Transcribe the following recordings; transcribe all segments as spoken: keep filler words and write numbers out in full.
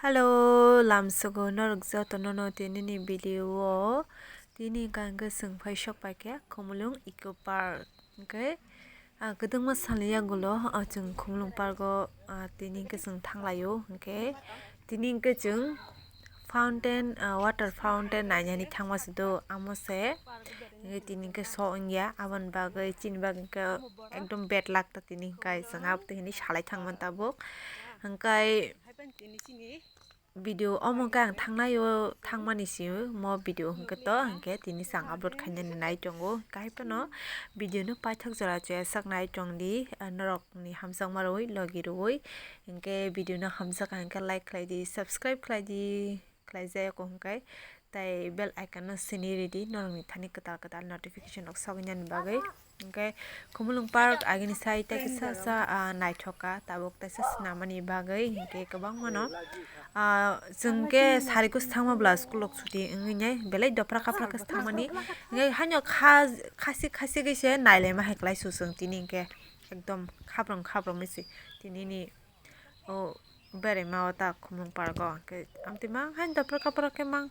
Hello, lamsogo norok jotono no tinini video o. Tini hwnkha hwnkhe chwng phai sok paikha Khumulwng Eco Park. Hwnkhe, ah, kwdwngma salni yagulo, ah, chwng Khumulwng Park o, ah, tini hwnkhe chwng thanglaio. Hwnkhe tini hwnkhe chwng fountain, ah, water fountain nainani thangma se do, amo se. Hwnkhe tini hwnkhe so wngya, aboni bagwi chini bagwi hwnkhe ekdom bad luck ta tini hwnkhe chwng abo twi hwnwi salai thangmani tabuk. Hwnkhe video omo khe ang thangnaio thangmani sio mo video hwnkhe to hwnkhe tini chwng upload khainani nai tongo. Hwnkhe hai phano video no paithak jora chaya sak nai tongdi, ah, norokni hamjakma rwui logi rwui. Hwnkhe video no hamjak hwnkhe like khlai di, subscribe khlai di, khlai jaya kho hwnkhe tei bell icon no sini ridi norokni thani kwtal kwtal notification rok sogwi nani bagwi. Hwnkhe Khumulwng Park agini side tei kisa sa, ah, naithok kha, tabuk teisa swnamani bagwi hwnkhe kwbangmano, ah, chwng khe sarikus thangma bwla school rok chuti wngwi nai belai dophra kaphra khe thangmani. Hwnkhe haino kha khasi khasi khe se nailaima hai klai su chwng tini hwnkhe ekdom khaprang khaprang se tinini o beraima o ta Khumulwng Park o hwnkhe amtwi mang haino dophra kaphra khe mang.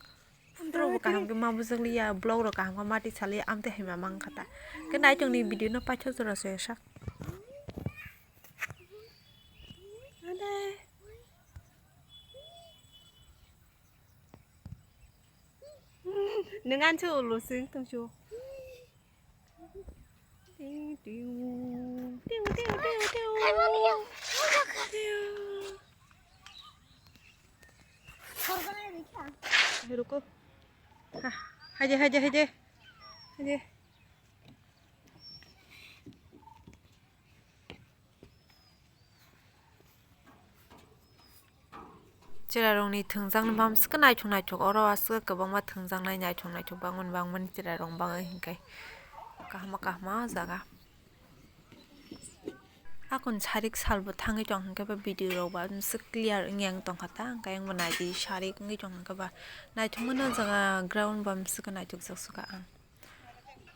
Borok bo kaham khe ma bujak liya, vlog rok kaham khe ma tisaliya, amtwi hai ma mang kha ta. Khe naitok ni video no paithak jora se sak. Nwng anso ulo sing tongso. Tiu, tiu, tiu, tiu, tiu, tiu. Tiu. Ruko. Ha, haide, haide, haide. Haide. Chwrairokni thwngjaknai bam swkhe naithok naithok, oro aswk kwbangma thwngjaknai naithok naithok bangmani bangmani chwrairok bangwi hwnkhe kaham kaham o jaga. Akon sarik salbo thangwi tong hwnkhe ba video rok ba swk clear wngya wng tongkha ta, hwnkhe ayang bo naidi sarik wngwi tong hwnkhe ba naithokmani o jaga ground bam swkhe naithokjak swkha ang.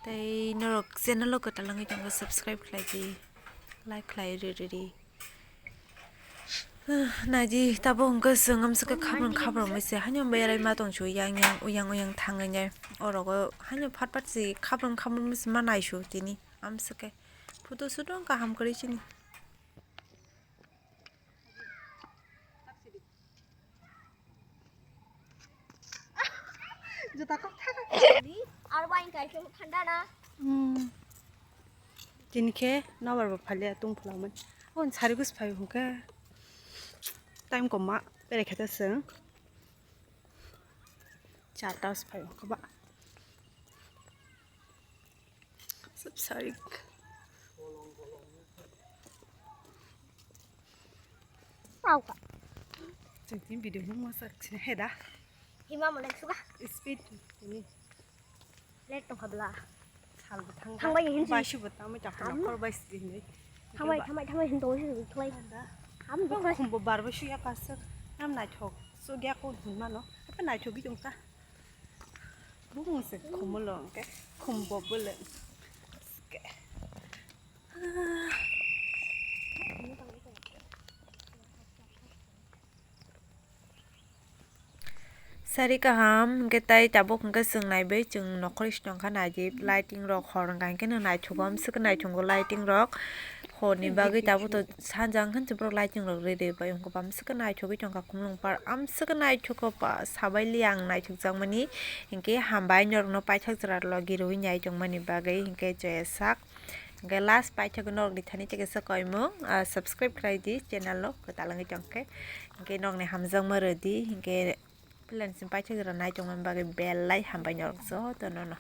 Tei norok channel o kwtal wngwi tongkha, subscribe khlai di, like khlai ri ri di. Naidi tabuk hwnkhe chwng amswkhe khaprang khaprang bai se haino berai ma tongsu yang yang uyang uyang thangwi nai. Orogo haino phat phat se khaprang khaprang bai se ma naisu tini amswkhe photo shoot wng kaham kwrwi chini. Juta kok thaka. Ar wine kai se thanda na. Hmm. Tini khe nobar bo phalia tung phlamani. On sari gus phai hwnkhe. Time koma bere khete seng. Charta phai hwnkhe ba. Sab sarik. Tauka. Chwng tini video no mosak sini heda. Hima mo nai suga. Speed ini. Let tong kabla. Sal bo thang. Thang bai hin si. Bai si bo tamo chakna. Ham. Kor bai si ni. Thang bai, thang bai, thang bai hin tong si thlai. Ham bo. Khum bo bar bo suya kasuk. Nam naithok. So gya ko hun mano. Apa naithok gi jong ka. Bumung se khumulong ke khumbo bule. Sari kaham hwnkhe tai tabuk hwnkhe chwng naibai chwng nokhoroi se tongkha naidi lighting rok hor wngkha hwnkhe no naithogo amswkhe naithogo lighting rok horni bagwi tabuk to. Sanjang khe borok lighting rok rwi rwi bai hwnkhe bamswkhe naithogwi tongkha Khumulwng Park amswkhe naithokgo ba sabaili ang naithokjakmani hinkhe hambai norokno paithak jora logi rwui nai tongmani bagwi hinkhe joya sak hinkhe last paithak norokni thani tei kaisa koimung subscribe khlai di channel o kwtal wngwi tongkhe hinkhe norokni hamjakma rwdi hinkhe puila ni simi paithak jora nai tongmani bagwi belai hambai norok jotono no.